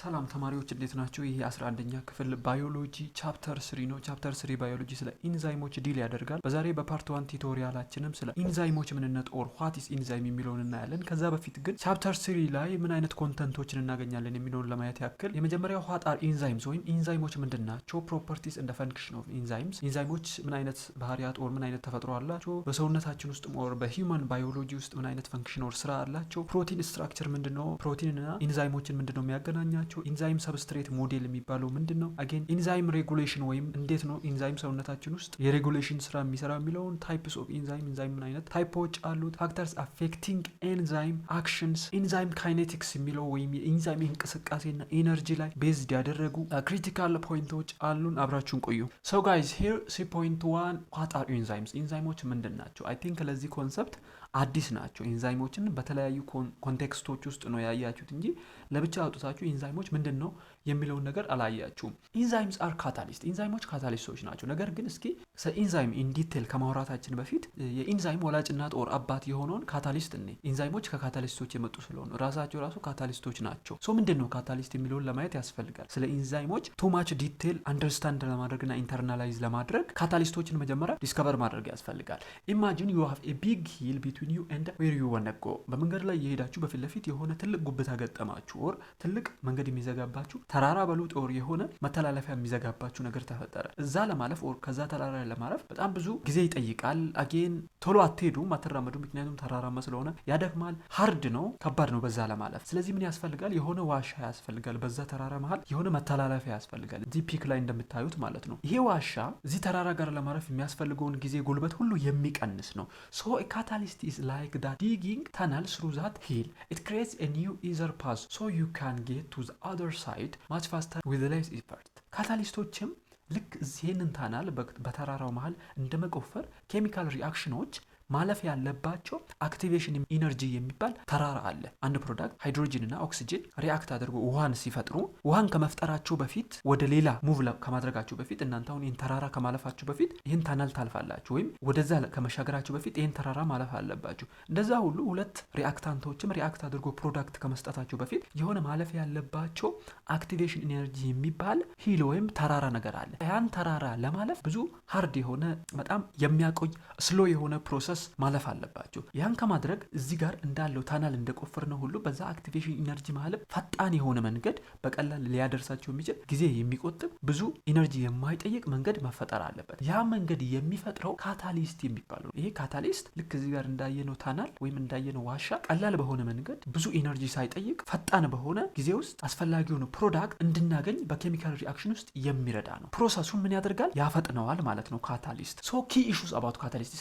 ሰላም ተማሪዎች፣ እንዴት ናችሁ? ይህ የ11ኛ ክፍል biology chapter 3 ነው። Chapter 3 biology ስለ ኢንዛይሞች deal ያደርጋል። በዛሬ በ part 1 tutorial ኣችንም ስለ ኢንዛይሞች ምንነት or what is enzyme የሚለውን እናያለን። ከዛ በፊት ግን chapter 3 ላይ ምን አይነት content ኦችን እናገኛለን የሚለውን ለማየት ያክል የመጀመሪያው what are enzymes ወይም ኢንዛይሞች ምንድን ናቸው? Properties and function of enzymes፣ ኢንዛይሞች ምን አይነት ባህሪያት or ምን አይነት ተፈጥሮ አላቸው? በሰውነታችን ውስጥ or በ human biology ውስጥ ምን አይነት function or ስራ አላቸው? Protein structure ምንድን ነው? ፕሮቲን እና ኢንዛይሞችን ምንድን ነው የሚያገናኛቸው? Enzyme substrate model የሚባለው ምንድን ነው? Again, enzyme regulation ወይም እንዴት ነው ኢንዛይም ሰውነታችን ውስጥ የ regulation ስራ የሚሰራ የሚለውን፣ types of enzyme፣ ኢንዛይም ምን አይነት type ኦች አሉት፣ factors affecting enzyme actions፣ enzyme kinetics የሚለው ወይም የኢንዛይም እንቅስቃሴና energy ላይ based ያደረጉ critical point ኦች አሉን። አብራችሁን ቆዩ። So guys, here 3.1, what are enzymes? ኢንዛይሞች ምንድን ናቸው? I think ለዚህ concept አዲስ ናቸው። ኢንዛይሞችን በተለያዩ context ኦች ውስጥ ነው ያያችሁት እንጂ ለብቻ አውጥታችሁ ኢንዛይሞች ምንድን ነው የሚለውን ነገር አላያችሁም። Enzymes are catalyst፣ ኢንዛይሞች catalyst ኦች ናቸው። ነገር ግን እስኪ ስለ enzyme in detail ከማውራታችን በፊት የኢንዛይም ወላጅ እናት or አባት የሆነውን catalyst እኔ ኢንዛይሞች ከ catalyst ኦች የመጡ ስለሆኑ ራሳቸው ራሱ catalyst ኦች ናቸው። So ምንድን ነው catalyst የሚለውን ለማየት ያስፈልጋል። ስለ ኢንዛይሞች too much detail understand ለማድረግና internalize ለማድረግ catalyst ኦችን መጀመሪያ discover ማድረግ ያስፈልጋል። Imagine you have a big hill between you and where you wanna go። በመንገድ ላይ እየሄዳችሁ በፊት ለፊት የሆነ ትልቅ ጉብታ ገጠማችሁ or ትልቅ መንገድ የሚዘጋባችሁ ተራራ በሉት or የሆነ መተላለፊያ የሚዘጋባችሁ ነገር ተፈጠረ። እዛ ለማለፍ or ከዛ ተራራ ለማለፍ በጣም ብዙ ጊዜ ይጠይቃል። Again, ቶሎ አትሄዱም፣ አትራመዱም። ምክንያቱም ተራራማ ስለሆነ ያደክማል፣ hard ነው፣ ከባድ ነው በዛ ለማለፍ። ስለዚህ ምን ያስፈልጋል? የሆነ ዋሻ ያስፈልጋል። በዛ ተራራ መሀል የሆነ መተላለፊያ ያስፈልጋል። እዚህ pic ላይ እንደምታዩት ማለት ነው። ይሄ ዋሻ እዚህ ተራራ ጋር ለማለፍ የሚያስፈልገውን ጊዜ፣ ጉልበት ሁሉ የሚቀንስ ነው። So catalyst is like that digging tunnel through that hill. It creates a new, easier path so you can get to the other side much faster with less effort። Catalyst ኦችም ልክ ይህንን tunnel በተራራው መሀል እንደመቆፈር chemical reaction ኦች ማለፍ ያለባቸው activation energy የሚባል ተራራ አለ። አንድ product ሃይድሮጅን እና ኦክሲጅን react አድርጎ ውሃን ሲፈጥሩ ውሃን ከመፍጠራቸው በፊት ወደ ሌላ move ከማድረጋቸው በፊት እናንተ አሁን ይህን ተራራ ከማለፋችሁ በፊት ይህን tunnel ታልፋላችሁ፣ ወይም ወደዛ ከመሻገራችሁ በፊት ይህን ተራራ ማለፍ አለባችሁ። እንደዛ ሁሉ ሁለት reactant ኦችም react አድርጎ product ከመስጠታቸው በፊት የሆነ ማለፍ ያለባቸው activation energy የሚባል hill ወይም ተራራ ነገር አለ። ያን ተራራ ለማለፍ ብዙ hard የሆነ፣ በጣም የሚያቆይ፣ slow የሆነ process ማለፍ አለባቸው። ያን ከማድረግ እዚህ ጋር እንዳለው tunnel እንደቆፈርነው ሁሉ በዛ activation energy መሀል ፈጣን የሆነ መንገድ፣ በቀላል ሊያደርሳቸው የሚችል፣ ጊዜ የሚቆጥብ፣ ብዙ energy የማይጠይቅ መንገድ መፈጠር አለበት። ያ መንገድ የሚፈጥረው catalyst የሚባለው ነው። ይሄ catalyst ልክ እዚህ ጋር እንዳየነው tunnel ወይም እንዳየነው ዋሻ ቀላል በሆነ መንገድ፣ ብዙ energy ሳይጠይቅ፣ ፈጣን በሆነ ጊዜ ውስጥ አስፈላጊውን product እንድናገኝ በ chemical reaction ውስጥ የሚረዳ ነው። Process ኡን ምን ያደርጋል? ያፈጥነዋል ማለት ነው catalyst። So key issues about catalyst፣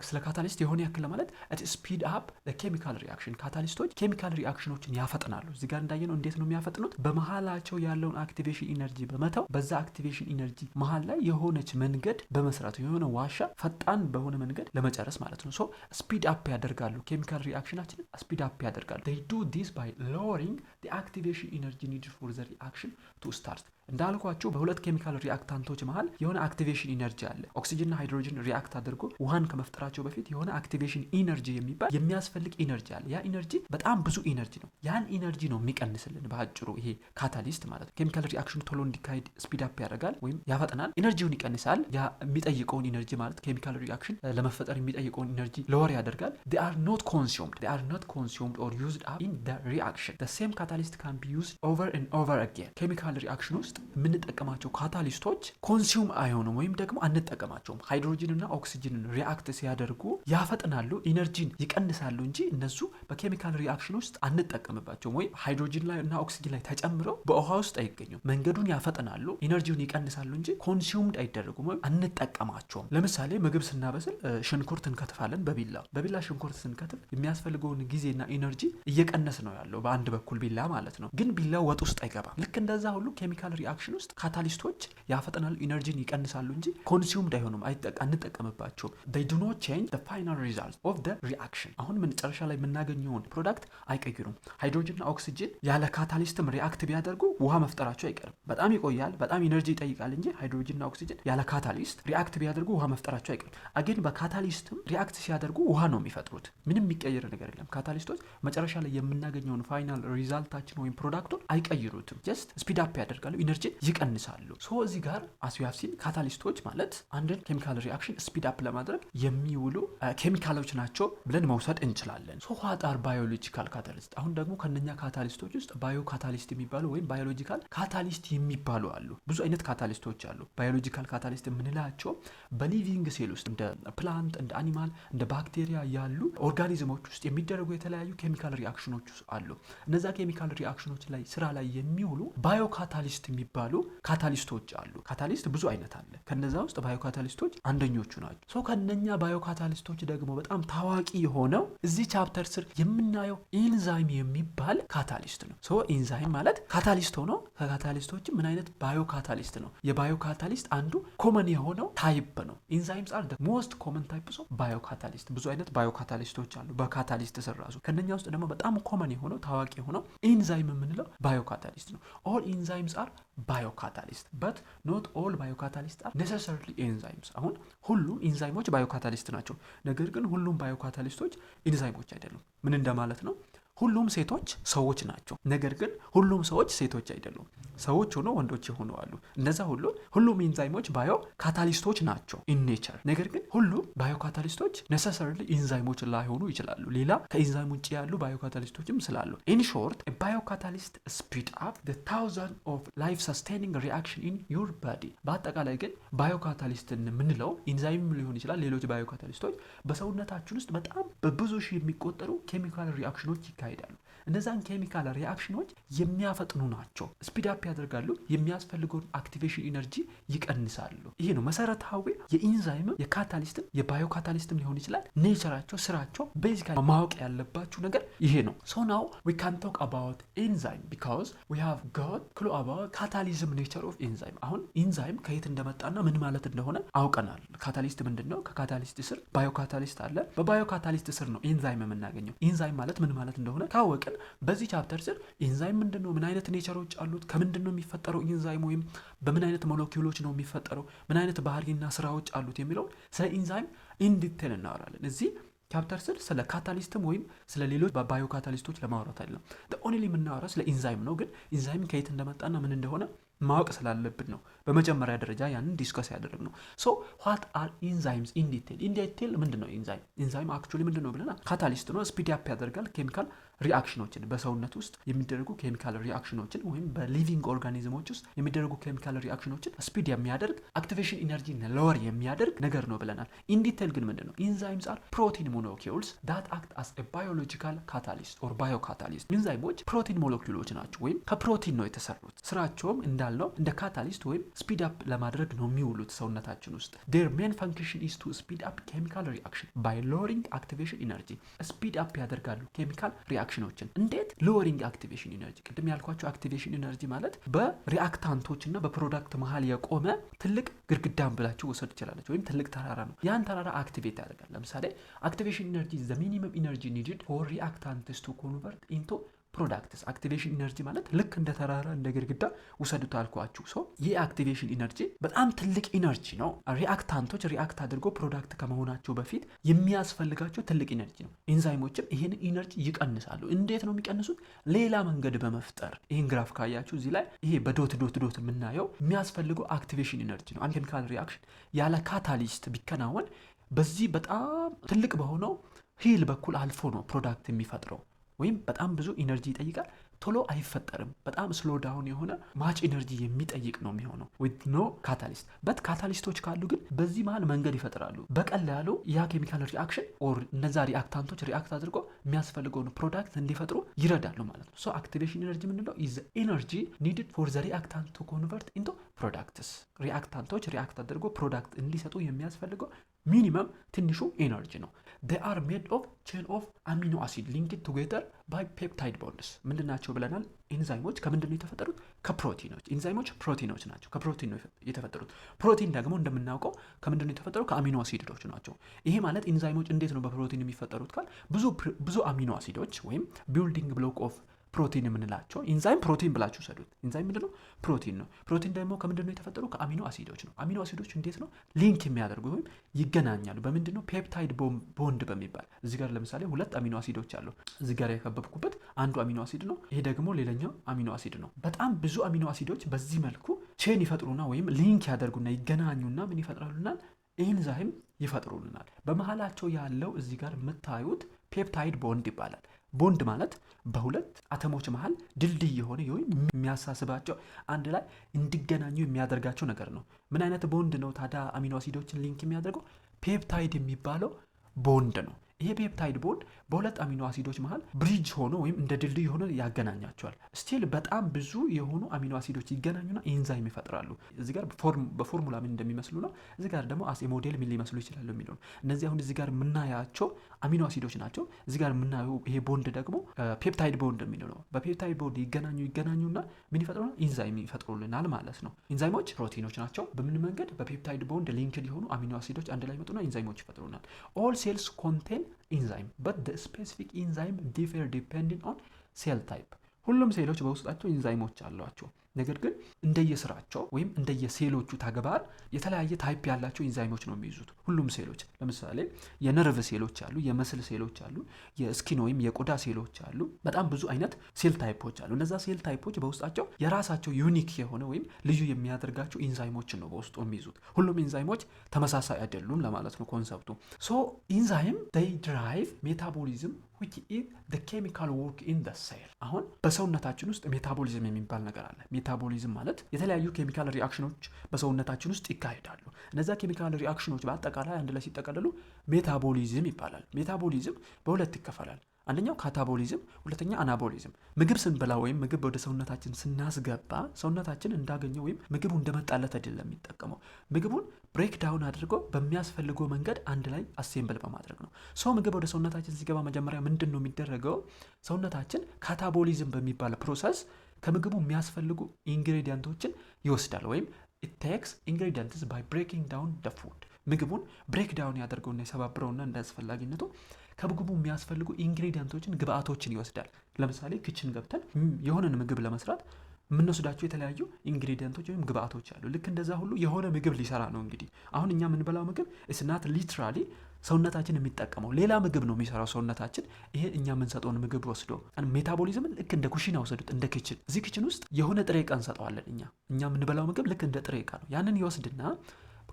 ስለ catalyst የሆነ ያክል ለማለት speed up chemical reaction፣ catalyst ኦች chemical reaction ኦችን ያፈጥናሉ። እዚህ ጋር እንዳየነው እንዴት ነው የሚያፈጥኑት? በመሀላቸው ያለውን activation energy በመተው በዛ activation energy መሀል ላይ የሆነች መንገድ በመስራት፣ የሆነ ዋሻ ፈጣን በሆነ መንገድ ለመጨረስ ማለት ነው። So speed up ያደርጋሉ። Chemical reaction ኣችንን speed up ያደርጋሉ። They do this by lowering the activation energy needed for the reaction to start። እንዳልኳችሁ በሁለት chemical reactant ኦች መሀል የሆነ activation energy አለ። ኦክሲጅንና ሃይድሮጅን react አድርጎ ውሃን ከመፍጠራቸው በፊት የሆነ activation energy የሚባል የሚያስፈልግ energy አለ። ያ energy በጣም ብዙ energy ነው። ያን energy ነው የሚቀንስልን በአጭሩ ይሄ catalyst ማለት ነው። Chemical reaction ኑ ቶሎ እንዲካሄድ speed up ያደርጋል ወይም ያፈጥናል። Energy ውን ይቀንሳል። ያ የሚጠይቀውን energy ማለት chemical reaction ለመፈጠር የሚጠይቀውን energy lower ያደርጋል። They are not consumed. They are not consumed or used up in the reaction. The same catalyst can be used over and over again። Chemical reaction ውስጥ የምንጠቀማቸው catalyst ኦች consume አይሆኑም ወይም ደግሞ አንጠቀማቸውም። ሃይድሮጅን እና ኦክሲጅንን react ሲያደርጉ ያፈጥናሉ፣ energy ን ይቀንሳሉ እንጂ እነሱ በ chemical reaction ውስጥ አንጠቀምባቸውም። ወይም ሃይድሮጅን ላይ እና ኦክሲጅን ላይ ተጨምረው በውሃ ውስጥ አይገኙም። መንገዱን ያፈጥናሉ፣ energy ውን ይቀንሳሉ እንጂ consumed አይደረጉም ወይም አንጠቀማቸውም። ለምሳሌ ምግብ ስናበስል ሽንኩርት እንከትፋለን በቢላ። በቢላ ሽንኩርት ስንከትፍ የሚያስፈልገውን ጊዜና energy እየቀነስ ነው ያለው በአንድ በኩል ቢላ ማለት ነው። ግን ቢላው ወጥ ውስጥ አይገባም። ልክ እንደዛ ሁሉ chemical reaction reaction ውስጥ catalyst ኦች ያፈጥናሉ፣ energy ን ይቀንሳሉ እንጂ consumed አይሆኑም፣ አንጠቀምባቸውም። They do not change the final result of the reaction። አሁን መጨረሻ ላይ የምናገኘውን product አይቀይሩም። ሃይድሮጅንና ኦክሲጅን ያለ catalyst ም react ቢያደርጉ ውሃ መፍጠራቸው አይቀርም። በጣም ይቆያል፣ በጣም energy ይጠይቃል እንጂ ሃይድሮጅንና ኦክሲጅን ያለ catalyst react ቢያደርጉ ውሃ መፍጠራቸው አይቀርም። Again በ catalyst ም react ሲያደርጉ ውሃ ነው የሚፈጥሩት። ምንም የሚቀየር ነገር የለም። Catalyst ኦች መጨረሻ ላይ የምናገኘውን final result ኣችን ወይም product ኡን አይቀይሩትም። Just speed up ያደርጋሉ፣ energy ን ይቀንሳሉ። So እዚህ ጋር as you have seen catalyst ኦች ማለት አንድን chemical reaction speed up ለማድረግ የሚውሉ ኬሚካሎች ናቸው ብለን መውሰድ እንችላለን። So what are biological catalyst? አሁን ደግሞ ከነኛ catalyst ኦች ውስጥ bio catalyst የሚባሉ ወይም biological catalyst የሚባሉ አሉ። ብዙ አይነት catalyst ኦች አሉ። Biological catalyst የምንላቸው በ living cell ውስጥ እንደ plant፣ እንደ animal፣ እንደ ባክቴሪያ ያሉ organism ኦች ውስጥ የሚደረጉ የተለያዩ chemical reaction ኖች አሉ። እነዛ chemical reaction ኖች ላይ ስራ ላይ የሚውሉ bio catalyst የሚባሉ catalyst ኦች አሉ። Catalyst ብዙ አይነት አለ። ከነዛ ውስጥ bio catalyst ኦች አንደኞቹ ናቸው። So ከነኛ bio catalyst ኦች ደግሞ በጣም ታዋቂ የሆነው እዚህ chapter ስር የምናየው ኢንዛይም የሚባል catalyst ነው። So enzyme ማለት catalyst ሆኖ ከ catalyst ኦች ምን አይነት bio catalyst ነው? የ bio catalyst አንዱ common የሆነው type ነው። Enzymes are most common types of bio catalyst። ብዙ አይነት bio catalyst ኦች አሉ በ catalyst ስር ራሱ። ከነኛ ውስጥ ደግሞ በጣም common የሆነው ታዋቂ የሆነው ኢንዛይም የምንለው bio catalyst ነው። All enzymes are bio catalyst, but not all bio catalyst are necessarily enzymes። አሁን ሁሉም ኢንዛይሞች bio catalyst ናቸው፣ ነገር ግን ሁሉም bio catalyst ኦች ኢንዛይሞች አይደሉም። ምን እንደማለት ነው? ሁሉም ሴቶች ሰዎች ናቸው፣ ነገር ግን ሁሉም ሰዎች ሴቶች አይደሉም። ሰዎች ሆኖ ወንዶች የሆኑ አሉ። እነዛ ሁሉ ሁሉም ኢንዛይሞች bio catalyst ኦች ናቸው in nature። ነገር ግን ሁሉም bio catalyst ኦች necessarily ኢንዛይሞች ላይሆኑ ይችላሉ። ሌላ ከኢንዛይም ውጭ ያሉ bio catalyst ኦችም ስላሉ። In short, bio catalyst speed up the thousand of life sustaining reaction in your body። በአጠቃላይ ግን bio catalyst ን የምንለው ኢንዛይም ሊሆን ይችላል፣ ሌሎች bio catalyst ኦች በሰውነታችን ውስጥ በጣም በብዙ ሺህ የሚቆጠሩ chemical reaction ኖች ይካሄዳሉ። እነዛን chemical reaction ኖች የሚያፈጥኑ ናቸው። Speed up ያደርጋሉ። የሚያስፈልገውን activation energy ይቀንሳሉ። ይሄ ነው መሰረታዊ የኢንዛይምም የካታሊስትም የባዮ ካታሊስትም ሊሆን ይችላል nature ኣቸው፣ ስራቸው basically ማወቅ ያለባችሁ ነገር ይሄ ነው። So now we can talk about enzyme because we have got clue about catalysm nature of enzyme። አሁን ኢንዛይም ከየት እንደመጣና ምን ማለት እንደሆነ አውቀናል። Catalyst ምንድን ነው? ከ catalyst ስር bio catalyst አለ። በ bio catalyst ስር ነው ኢንዛይም የምናገኘው። ኢንዛይም ማለት ምን ማለት እንደሆነ ካወቅን በዚህ chapter ስር ኢንዛይም ምንድን ነው፣ ምን አይነት nature ኦች አሉት፣ ከምንድን ነው የሚፈጠረው ኢንዛይም ወይም በምን አይነት ሞለኪውሎች ነው የሚፈጠረው፣ ምን አይነት ባህሪና ስራዎች አሉት የሚለውን ስለ ኢንዛይም in detail እናወራለን። እዚህ chapter ስር ስለ catalyst ም ወይም ስለ ሌሎች bio catalyst ኦች ለማውራት አይደለም። Only የምናወራው ስለ ኢንዛይም ነው። ግን ኢንዛይም ከየት እንደመጣና ምን እንደሆነ ማወቅ ስላለብን ነው በመጀመሪያ ደረጃ ያንን discuss ያደረግነው። So what are enzymes in detail? In detail ምንድን ነው ኢንዛይም? ኢንዛይም actually ምንድን ነው ብለናል? Catalyst ነው። Speed up ያደርጋል chemical reaction ኖችን፣ በሰውነት ውስጥ የሚደረጉ chemical reaction ኖችን ወይም በ living organism ኦች ውስጥ የሚደረጉ chemical reaction ኖችን speed የሚያደርግ፣ activation energy lower የሚያደርግ ነገር ነው ብለናል። In detail ግን ምንድን ነው? Enzymes are protein molecules that act as biological catalyst or bio catalyst። ኢንዛይሞች ፕሮቲን ሞለኪውሎች ናቸው ወይም ከፕሮቲን ነው የተሰሩት። ስራቸውም እንዳልነው እንደ catalyst ወይም speed up ለማድረግ ነው የሚውሉት ሰውነታችን ውስጥ። Their main function is to speed up chemical reaction by lowering activation energy። Speed up ያደርጋሉ chemical reaction ኖችን። እንዴት? Lowering activation energy። ቅድም ያልኳችሁ activation energy ማለት በ reactant ኦች እና በ product መሀል የቆመ ትልቅ ግድግዳን ብላችሁ መውሰድ ትችላላችሁ፣ ወይም ትልቅ ተራራ ነው። ያን ተራራ activate ያደርጋል። ለምሳሌ activation energy the minimum energy needed for reactants to convert into products። Activation energy ማለት ልክ እንደ ተራራ እንደ ግድግዳ ውሰዱት አልኳችሁ። So ይህ activation energy በጣም ትልቅ energy ነው። Reactant ኦች react አድርጎ product ከመሆናቸው በፊት የሚያስፈልጋቸው ትልቅ energy ነው። ኢንዛይሞችም ይህን energy ይቀንሳሉ። እንዴት ነው የሚቀንሱት? ሌላ መንገድ በመፍጠር። ይህን graph ካያችሁ እዚህ ላይ ይሄ በ dot dot dot የምናየው የሚያስፈልገው activation energy ነው። አንድ chemical reaction ያለ catalyst ቢከናወን በዚህ በጣም ትልቅ በሆነው hill በኩል አልፎ ነው product የሚፈጥረው ወይም በጣም ብዙ energy ይጠይቃል። ቶሎ አይፈጠርም። በጣም slow down የሆነ much energy የሚጠይቅ ነው የሚሆነው with no catalyst። But catalyst ኦች ካሉ ግን በዚህ መሀል መንገድ ይፈጥራሉ። በቀላሉ ያ chemical reaction or እነዛ reactant ኦች react አድርጎ የሚያስፈልገውን product እንዲፈጥሩ ይረዳሉ ማለት ነው። So activation energy የምንለው is energy needed for the reactant to convert into products። Reactant ኦች react አድርጎ product እንዲሰጡ የሚያስፈልገው Minimum ትንሹ energy ነው። They are made of chain of amino acid linked together by peptide bonds። ምንድን ናቸው ብለናል? ኤንዛይሞች ከምንድን ነው የተፈጠሩት? ከፕሮቲኖች። ኤንዛይሞች ፕሮቲኖች ናቸው። ከፕሮቲን ነው የተፈጠሩት። ፕሮቲን ደግሞ እንደምናውቀው ከምንድን ነው የተፈጠሩት? ከአሚኖ አሲዶች ናቸው። ይሄ ማለት ኤንዛይሞች እንዴት ነው በፕሮቲን የሚፈጠሩት ካል ብዙ አሚኖ አሲዶች ወይም building block of protein የምንላቸው፣ ኢንዛይም ፕሮቲን ብላችሁ ሰዱት። ኢንዛይም ምንድነው? ፕሮቲን ነው። ፕሮቲን ደግሞ ከምንድን ነው የተፈጠሩ? ከአሚኖ አሲዶች ነው። አሚኖ አሲዶች እንዴት ነው link የሚያደርጉ ወይም ይገናኛሉ? በምንድን ነው? Peptide bond በሚባል። እዚህ ጋር ለምሳሌ ሁለት አሚኖ አሲዶች አሉ። እዚህ ጋር ያከበብኩበት አንዱ አሚኖ አሲድ ነው። ይሄ ደግሞ ሌላኛው አሚኖ አሲድ ነው። በጣም ብዙ አሚኖ አሲዶች በዚህ መልኩ chain ይፈጥሩና ወይም link ያደርጉና ይገናኙና ምን ይፈጥራሉናል? ኤንዛይም ይፈጥሩልናል። በመሀላቸው ያለው እዚህ ጋር የምታዩት peptide bond ይባላል። ቦንድ ማለት በሁለት አተሞች መሀል ድልድይ የሆነ ወይም የሚያሳስባቸው፣ አንድ ላይ እንዲገናኙ የሚያደርጋቸው ነገር ነው። ምን አይነት ቦንድ ነው ታዲያ አሚኖ አሲዶችን link የሚያደርገው? Peptide የሚባለው ቦንድ ነው። ይሄ peptide bond በሁለት አሚኖ አሲዶች መሀል bridge ሆኖ ወይም እንደ ድልድይ ሆኖ ያገናኛቸዋል። Still በጣም ብዙ የሆኑ አሚኖ አሲዶች ይገናኙና ኤንዛይም ይፈጥራሉ። እዚህ ጋር በፎርሙላ ምን እንደሚመስሉ ነው። እዚህ ጋር ደግሞ as model ምን ሊመስሉ ይችላሉ የሚለው ነው። እነዚህ አሁን እዚህ ጋር የምናያቸው አሚኖ አሲዶች ናቸው። እዚህ ጋር የምናየው ይሄ ቦንድ ደግሞ peptide bond የሚለው ነው። በ peptide bond ይገናኙና ምን ይፈጥሩናል? ኢንዛይም ይፈጥሩልናል ማለት ነው። ኢንዛይሞች ፕሮቲኖች ናቸው። በምን መንገድ? በ peptide bond link የሆኑ አሚኖ አሲዶች አንድ ላይ ይመጡና ኢንዛይሞች ይፈጥሩናል። All cells contain enzyme, but specific enzyme differ depending on cell type። ሁሉም ሴሎች በውስጣቸው ኢንዛይሞች አሏቸው። ነገር ግን እንደየስራቸው ወይም እንደየሴሎቹ ተግባር የተለያየ type ያላቸው ኢንዛይሞች ነው የሚይዙት ሁሉም ሴሎች። ለምሳሌ የነርቭ ሴሎች አሉ፣ የ muscle ሴሎች አሉ፣ የ skin ወይም የቆዳ ሴሎች አሉ። በጣም ብዙ አይነት cell type ኦች አሉ። እነዛ cell type ኦች በውስጣቸው የራሳቸው unique የሆነ ወይም ልዩ የሚያደርጋቸው ኢንዛይሞችን ነው በውስጡ የሚይዙት። ሁሉም ኢንዛይሞች ተመሳሳይ አይደሉም ለማለት ነው concept ኡ። So enzyme, they drive metabolism, which is the chemical work in the cell። አሁን በሰውነታችን ውስጥ metabolism የሚባል ነገር አለ። Metabolism ማለት የተለያዩ chemical reaction ኖች በሰውነታችን ውስጥ ይካሄዳሉ። እነዚያ chemical reaction ኖች በአጠቃላይ አንድ ላይ ሲጠቀልሉ metabolism ይባላል። Metabolism በሁለት ይከፈላል። አንደኛው catabolism፣ ሁለተኛ anabolism። ምግብ ስንበላ ወይም ምግብ ወደ ሰውነታችን ስናስገባ ሰውነታችን እንዳገኘው ወይም ምግቡ እንደመጣለት አይደለም የሚጠቀመው። ምግቡን break down አድርጎ በሚያስፈልገው መንገድ አንድ ላይ assemble በማድረግ ነው። So ምግብ ወደ ሰውነታችን ሲገባ መጀመሪያ ምንድን ነው የሚደረገው? ሰውነታችን catabolism በሚባል process ከምግቡ የሚያስፈልጉ ingredient ኦችን ይወስዳል ወይም it takes ingredients by breaking down the food። ምግቡን break down ያደርገውና የሰባብረውና እንደ አስፈላጊነቱ ከምግቡ የሚያስፈልጉ ingredient ኦችን፣ ግብአቶችን ይወስዳል። ለምሳሌ kitchen ገብተን የሆነን ምግብ ለመስራት የምንወስዳቸው የተለያዩ ingredient ኦች ወይም ግብአቶች አሉ። ልክ እንደዛ ሁሉ የሆነ ምግብ ሊሰራ ነው። እንግዲህ አሁን እኛ የምንበላው ምግብ it's not literally ሰውነታችን የሚጠቀመው፣ ሌላ ምግብ ነው የሚሰራው ሰውነታችን። ይሄ እኛ የምንሰጠውን ምግብ ወስዶ metabolism ን ልክ እንደ ኩሽና ውሰዱት፣ እንደ kitchen። እዚህ kitchen ውስጥ የሆነ ጥሬ ዕቃ እንሰጠዋለን። እኛ የምንበላው ምግብ ልክ እንደ ጥሬ ዕቃ ነው። ያንን ይወስድና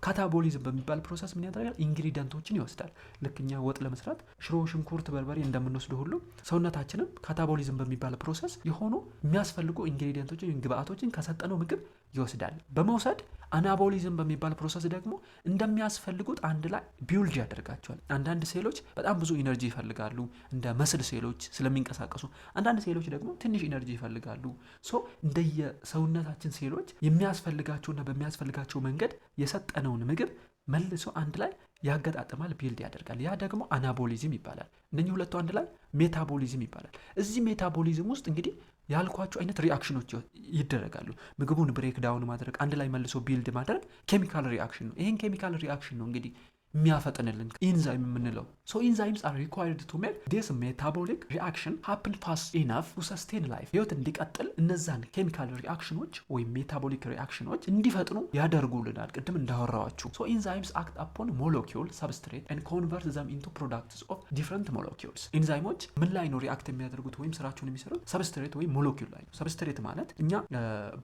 catabolism በሚባል process ምን ያደርጋል? Ingredient ኦችን ይወስዳል። ልክ እኛ ወጥ ለመስራት ሽሮ፣ ሽንኩርት፣ በርበሬ እንደምንወስድ ሁሉ ሰውነታችንም catabolism በሚባል process የሆኑ የሚያስፈልጉ ingredient ኦችን ወይም ግብአቶችን ከሰጠነው ምግብ ይወስዳል። በመውሰድ anabolism በሚባል process ደግሞ እንደሚያስፈልጉት አንድ ላይ build ያደርጋቸዋል። አንዳንድ ሴሎች በጣም ብዙ energy ይፈልጋሉ፣ እንደ muscle ሴሎች ስለሚንቀሳቀሱ። አንዳንድ ሴሎች ደግሞ ትንሽ energy ይፈልጋሉ። So እንደየሰውነታችን ሴሎች የሚያስፈልጋቸውና በሚያስፈልጋቸው መንገድ የሰጠነውን ምግብ መልሶ አንድ ላይ ያገጣጥማል፣ build ያደርጋል። ያ ደግሞ anabolism ይባላል። እነኚህ ሁለቱ አንድ ላይ metabolism ይባላል። እዚህ metabolism ውስጥ እንግዲህ ያልኳቸው አይነት reaction ኖች ይደረጋሉ። ምግቡን break down ማድረግ፣ አንድ ላይ መልሶ build ማድረግ chemical reaction ነው። ይህን chemical reaction ነው እንግዲህ የሚያፈጥንልን ኢንዛይም የምንለው። So enzymes are required to make this metabolic reaction happen fast enough to sustain life። ህይወት እንዲቀጥል እነዛን chemical reaction ኖች ወይም metabolic reaction ኖች እንዲፈጥኑ ያደርጉልናል። ቅድም እንዳወራዋችሁ so enzymes act upon molecule substrate and convert them into products of different molecules። ኢንዛይሞች ምን ላይ ነው react የሚያደርጉት ወይም ስራቸውን የሚሰሩት? Substrate ወይም ሞለኪውል ላይ ነው። Substrate ማለት እኛ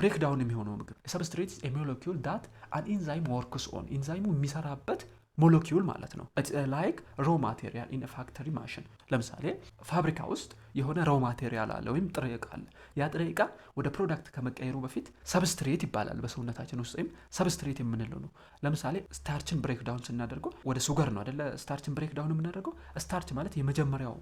break down የሚሆነው ምግብ። Substrate molecule that an enzyme works on፣ ኢንዛይሙ የሚሰራበት ሞለኪውል ማለት ነው። Like raw material in factory machine። ለምሳሌ ፋብሪካ ውስጥ የሆነ raw material አለ ወይም ጥሬ ዕቃ አለ። ያ ጥሬ ዕቃ ወደ product ከመቀየሩ በፊት substrate ይባላል። በሰውነታችን ውስጥ ወይም substrate የምንለው ነው። ለምሳሌ starch ን break down ስናደርገው ወደ sugar ነው አደለ? Starch ን break down የምናደርገው። Starch ማለት የመጀመሪያው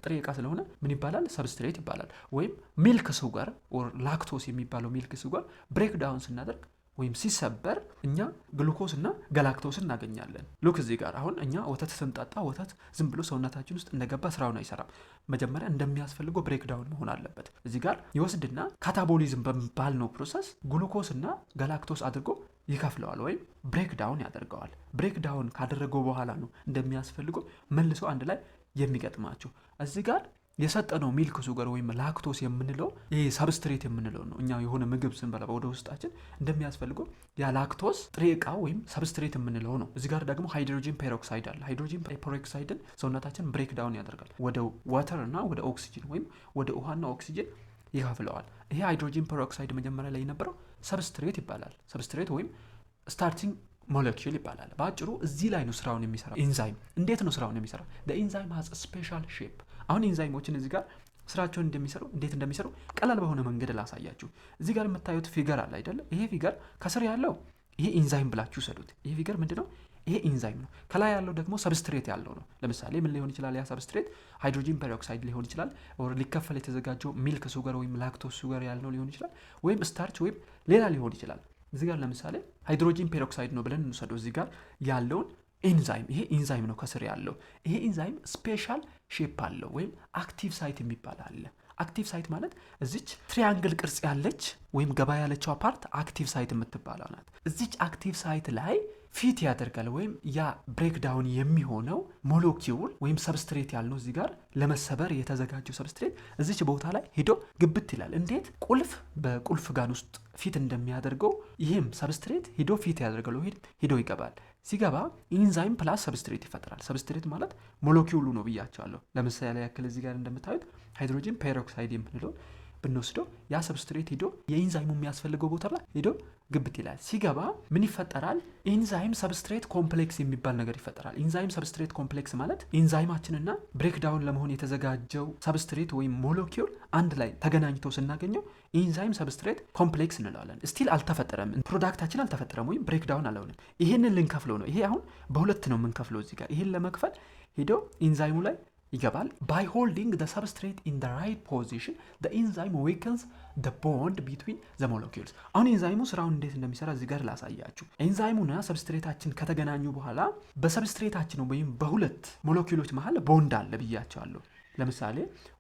ጥሬ ዕቃ ስለሆነ ምን ይባላል? Substrate ይባላል። ወይም milk sugar or lactose የሚባለው milk sugar break down ስናደርግ ወይም ሲሰበር እኛ ግሉኮስ እና galactose እናገኛለን። Look፣ እዚህ ጋር አሁን እኛ ወተት ስንጠጣ ወተት ዝም ብሎ ሰውነታችን ውስጥ እንደገባ ስራውን አይሰራም። መጀመሪያ እንደሚያስፈልገው breakdown መሆን አለበት። እዚህ ጋር ይወስድና catabolism በሚባል process glucose እና galactose አድርጎ ይከፍለዋል ወይም breakdown ያደርገዋል። Breakdown ካደረገው በኋላ ነው እንደሚያስፈልገው መልሶ አንድ ላይ የሚገጥማቸው። እዚህ ጋር የሰጠነው milk sugar ወይም ላክቶስ የምንለው ይሄ substrate የምንለው ነው። እኛ የሆነ ምግብ ስንበላ ወደ ውስጣችን እንደሚያስፈልገው ያ ላክቶስ ጥሬ እቃ ወይም substrate የምንለው ነው። እዚህ ጋር ደግሞ hydrogen peroxide አለ። Hydrogen peroxide ን ሰውነታችን breakdown ያደርጋል፣ ወደ water እና ወደ ኦክሲጅን ወይም ወደ ውሃና ኦክሲጅን ይከፍለዋል። ይሄ hydrogen peroxide መጀመሪያ ላይ የነበረው substrate ይባላል። Substrate ወይም starting molecule ይባላል። በአጭሩ እዚህ ላይ ነው ስራውን የሚሰራ ኢንዛይም። እንዴት ነው ስራውን የሚሰራ? Enzyme has special shape። አሁን ኢንዛይሞችን እዚህ ጋር ስራቸውን እንደሚሰሩ እንዴት እንደሚሰሩ ቀላል በሆነ መንገድ ላሳያችሁ። እዚህ ጋር የምታዩት figure አለ አይደለ? ይሄ figure ከስር ያለው ይሄ ኢንዛይም ብላችሁ ውሰዱት። ይሄ figure ምንድን ነው? ይሄ ኢንዛይም ነው። ከላይ ያለው ደግሞ substrate ያለው ነው። ለምሳሌ ምን ሊሆን ይችላል? ያ substrate hydrogen peroxide ሊሆን ይችላል። Or ሊከፈል የተዘጋጀው milk sugar ወይም lactose sugar ያልነው ሊሆን ይችላል። ወይም starch ወይም ሌላ ሊሆን ይችላል። እዚህ ጋር ለምሳሌ hydrogen peroxide ነው ብለን እንውሰደው። እዚህ ጋር ያለውን ኢንዛይም፣ ይሄ ኢንዛይም ነው ከስር ያለው። ይሄ enzyme special shape አለው ወይም active site የሚባል አለ። Active site ማለት እዚች triangle ቅርጽ ያለች ወይም ገባ ያለችው part active site የምትባለው ናት። እዚች active site ላይ fit ያደርጋል ወይም ያ breakdown የሚሆነው ሞለኪውል ወይም substrate ያልነው፣ እዚህ ጋር ለመሰበር የተዘጋጀው substrate እዚች ቦታ ላይ ሄዶ ግብት ይላል። እንዴት ቁልፍ በቁልፍ ጋን ውስጥ fit እንደሚያደርገው ይህም substrate ሄዶ fit ያደርጋል ወይ ሄዶ ይገባል። ሲገባ enzyme plus substrate ይፈጥራል። Substrate ማለት ሞለኪውሉ ነው ብያችኋለሁ። ለምሳሌ ያክል እዚህ ጋር እንደምታዩት hydrogen peroxide የምንለውን ብንወስደው ያ substrate ሄዶ የኢንዛይሙ የሚያስፈልገው ቦታ ላይ ሄዶ ግብት ይላል። ሲገባ ምን ይፈጠራል? Enzyme substrate complex የሚባል ነገር ይፈጠራል። Enzyme substrate complex ማለት ኢንዛይማችንና breakdown ለመሆን የተዘጋጀው substrate ወይም ሞለኪውል አንድ ላይ ተገናኝቶ ስናገኘው enzyme substrate complex እንለዋለን። Still አልተፈጠረም፣ product ኣችን አልተፈጠረም ወይም breakdown አልሆነም። ይሄንን ልንከፍለው ነው። ይሄ አሁን በሁለት ነው የምንከፍለው እዚህ ጋር። ይሄን ለመክፈል ሄዶ ኢንዛይሙ ላይ ይገባል። By holding the substrate in the right position, the enzyme weakens the bond between the molecules። አሁን ኢንዛይሙ ስራውን እንዴት እንደሚሰራ እዚህ ጋር ላሳያችሁ። ኢንዛይሙና substrate ኣችን ከተገናኙ በኋላ በ substrate ኣችን ወይም በሁለት ሞለኪውሎች መሀል ቦንድ አለ ብያችኋለሁ። ለምሳሌ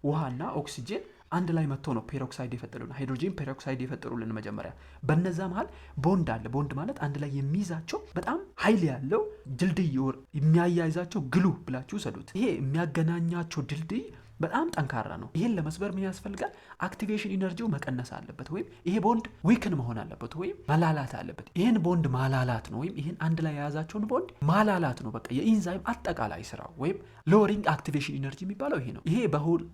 ውሃና ኦክሲጅን አንድ ላይ መጥቶ ነው peroxide የፈጠሩልን፣ hydrogen peroxide የፈጠሩልን። መጀመሪያ በነዛ መሀል ቦንድ አለ። ቦንድ ማለት አንድ ላይ የሚይዛቸው በጣም ኃይል ያለው ድልድይ ወር የሚያያይዛቸው glue ብላችሁ ውሰዱት። ይሄ የሚያገናኛቸው ድልድይ በጣም ጠንካራ ነው። ይሄን ለመስበር ምን ያስፈልጋል? Activation energy ው መቀነስ አለበት፣ ወይም ይሄ bond weaken መሆን አለበት፣ ወይም መላላት አለበት። ይህን ቦንድ ማላላት ነው፣ ወይም ይህን አንድ ላይ የያዛቸውን ቦንድ ማላላት ነው። በቃ የኢንዛይም አጠቃላይ ስራው ወይም lowering activation energy የሚባለው ይሄ ነው። ይሄ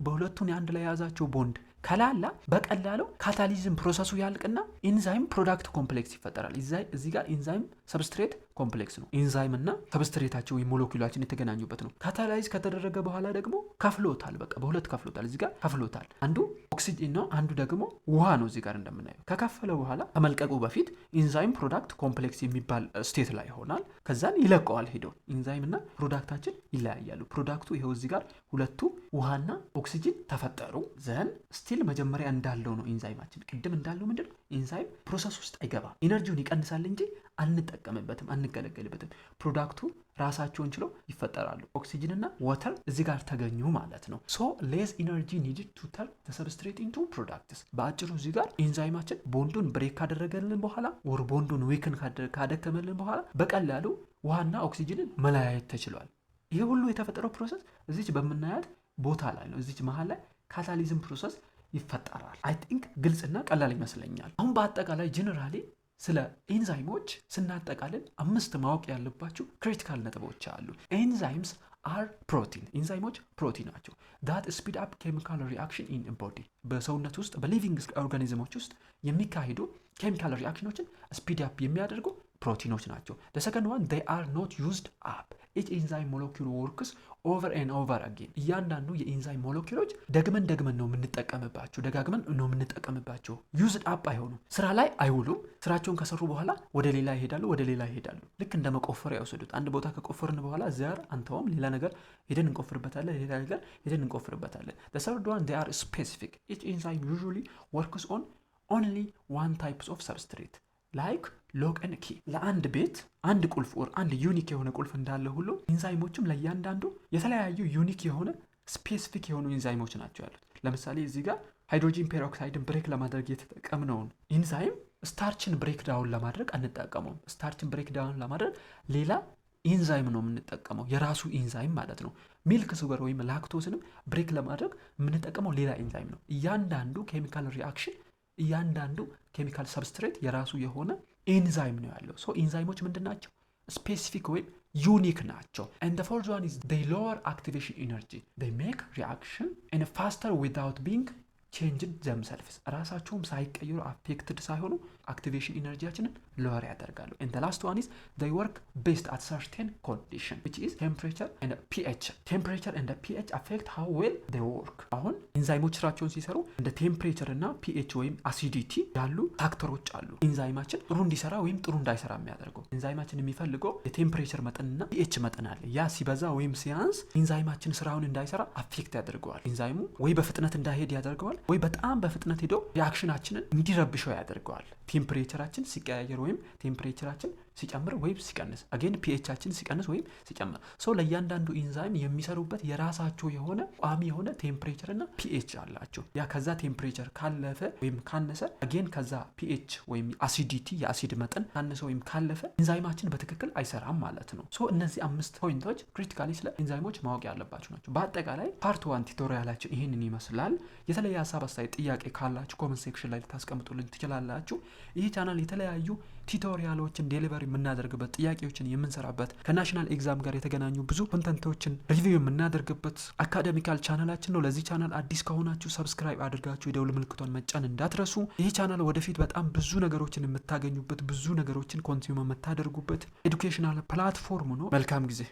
በሁለቱን አንድ ላይ የያዛቸው ቦንድ ከላላ በቀላሉ catalysis process ኡ ያልቅና enzyme product complex ይፈጠራል። እዚህ ጋር enzyme substrate complex ነው። ኢንዛይም እና substrate ኣቸው ወይም ሞለኪውላችን የተገናኙበት ነው። Catalyze ከተደረገ በኋላ ደግሞ ከፍሎታል። በቃ በሁለት ከፍሎታል። እዚህ ጋር ከፍሎታል። አንዱ ኦክሲጂን ነው፣ አንዱ ደግሞ ውሃ ነው። እዚህ ጋር እንደምናየው ከከፈለ በኋላ ከመልቀቁ በፊት enzyme product complex የሚባል state ላይ ይሆናል። ከዛን ይለቀዋል ሄዶ ኢንዛይም እና product ኣችን ይለያያሉ። Product ኡ ይኸው እዚህ ጋር ሁለቱ ውሃና ኦክሲጂን ተፈጠሩ። Then still መጀመሪያ እንዳለው ነው ኢንዛይማችን። ቅድም እንዳለው ምንድን ነው፣ enzyme process ውስጥ አይገባም። Energy ውን ይቀንሳል እንጂ አንጠቀምበትም፣ አንገለገልበትም። Product ኡ ራሳቸውን ችለው ይፈጠራሉ። ኦክሲጅን እና water እዚህ ጋር ተገኙ ማለት ነው። So less energy needed to turn substrate into products። በአጭሩ እዚህ ጋር ኢንዛይማችን bond ኡን break ካደረገልን በኋላ or bond ኡን weaken ካደከመልን በኋላ በቀላሉ ውሃና ኦክሲጅንን መለያየት ተችሏል። ይሄ ሁሉ የተፈጠረው process እዚች በምናያት ቦታ ላይ ነው። እዚች መሀል ላይ catalysis process ይፈጠራል። I think ግልጽና ቀላል ይመስለኛል። አሁን በአጠቃላይ generally ስለ ኤንዛይሞች ስናጠቃልል አምስት ማወቅ ያለባችሁ critical ነጥቦች አሉ። Enzymes are protein፣ ኢንዛይሞች ፕሮቲን ናቸው። That speed up chemical reaction in body፣ በሰውነት ውስጥ በ living organism ኦች ውስጥ የሚካሄዱ chemical reaction ኖችን speed up የሚያደርጉ ፕሮቲኖች ናቸው። Second one, they are not used up. Each enzyme molecule works over and over again። እያንዳንዱ የኢንዛይም ሞለኪውሎች ደግመን ደግመን ነው የምንጠቀምባቸው፣ ደጋግመን ነው የምንጠቀምባቸው። Used up አይሆኑም፣ ስራ ላይ አይውሉም። ስራቸውን ከሰሩ በኋላ ወደ ሌላ ይሄዳሉ፣ ወደ ሌላ ይሄዳሉ። ልክ እንደ መቆፈሪያ ውሰዱት። አንድ ቦታ ከቆፈርን በኋላ እዚያ አንተውም፣ ሌላ ነገር ሄደን እንቆፍርበታለን፣ ሌላ ነገር ሄደን እንቆፍርበታለን። Third one, they are specific. Each enzyme usually works on only one types of substrate, like Lock and key። ለአንድ ቤት አንድ ቁልፍ or አንድ unique የሆነ ቁልፍ እንዳለ ሁሉ ኢንዛይሞችም ለእያንዳንዱ የተለያዩ unique የሆነ specific የሆኑ ኢንዛይሞች ናቸው ያሉት። ለምሳሌ እዚህ ጋር hydrogen peroxide ን break ለማድረግ የተጠቀምነውን ኢንዛይም starch ን break down ለማድረግ አንጠቀመውም። Starch ን break down ለማድረግ ሌላ ኢንዛይም ነው የምንጠቀመው፣ የራሱ ኢንዛይም ማለት ነው። Milk sugar ወይም lactose ንም break ለማድረግ የምንጠቀመው ሌላ ኢንዛይም ነው። እያንዳንዱ chemical reaction፣ እያንዳንዱ chemical substrate የራሱ የሆነ ኢንዛይም ነው ያለው። So ኢንዛይሞች ምንድን ናቸው? Specific ወይም unique ናቸው። And the fourth one is they lower activation energy. They make reaction and faster without being changed themselves። ራሳቸውም ሳይቀይሩ፣ affected ሳይሆኑ activation energy ያችንን lower ያደርጋሉ። And last one is they work best at certain condition, which is temperature and pH. Temperature and pH affect how well they work። አሁን ኢንዛይሞች ስራቸውን ሲሰሩ እንደ temperature እና pH ወይም acidity ያሉ factor ኦች አሉ። ኢንዛይማችን ጥሩ እንዲሰራ ወይም ጥሩ እንዳይሰራ የሚያደርገው ኢንዛይማችን የሚፈልገው የ temperature መጠንና pH መጠን አለ። ያ ሲበዛ ወይም ሲያንስ ኢንዛይማችን ስራውን እንዳይሰራ affect ያደርገዋል። ኢንዛይሙ ወይ በፍጥነት እንዳይሄድ ያደርገዋል ወይ በጣም በፍጥነት ሄዶ reaction ኣችንን እንዲረብሸው ያደርገዋል። Temperature ኣችን ሲቀያየር ወይም temperature ኣችን ሲጨምር ወይም ሲቀንስ፣ again pH ኣችን ሲቀንስ ወይም ሲጨምር፣ so ለእያንዳንዱ ኢንዛይም የሚሰሩበት የራሳቸው የሆነ ቋሚ የሆነ temperature እና pH አላቸው። ያ ከዛ temperature ካለፈ ወይም ካነሰ፣ again ከዛ pH ወይም acidity የአሲድ መጠን ካነሰ ወይም ካለፈ ኢንዛይማችን በትክክል አይሰራም ማለት ነው። So እነዚህ አምስት point ኦች critically ስለ ኢንዛይሞች ማወቅ ያለባችሁ ናቸው። በአጠቃላይ part one tutorial ኣችን ይህንን ይመስላል። የተለየ ሀሳብ፣ አስተያየት፣ ጥያቄ ካላችሁ comment section ላይ ልታስቀምጡልን ትችላላችሁ። ይህ ቻናል የተለያዩ tutorial ኦችን deliver የምናደርግበት፣ ጥያቄዎችን የምንሰራበት፣ ከ national exam ጋር የተገናኙ ብዙ content ኦችን review የምናደርግበት academical ቻናላችን ነው። ለዚህ ቻናል አዲስ ከሆናችሁ subscribe አድርጋችሁ የደውል ምልክቷን መጫን እንዳትረሱ። ይህ ቻናል ወደፊት በጣም ብዙ ነገሮችን የምታገኙበት፣ ብዙ ነገሮችን consume የምታደርጉበት educational platform ነው። መልካም ጊዜ።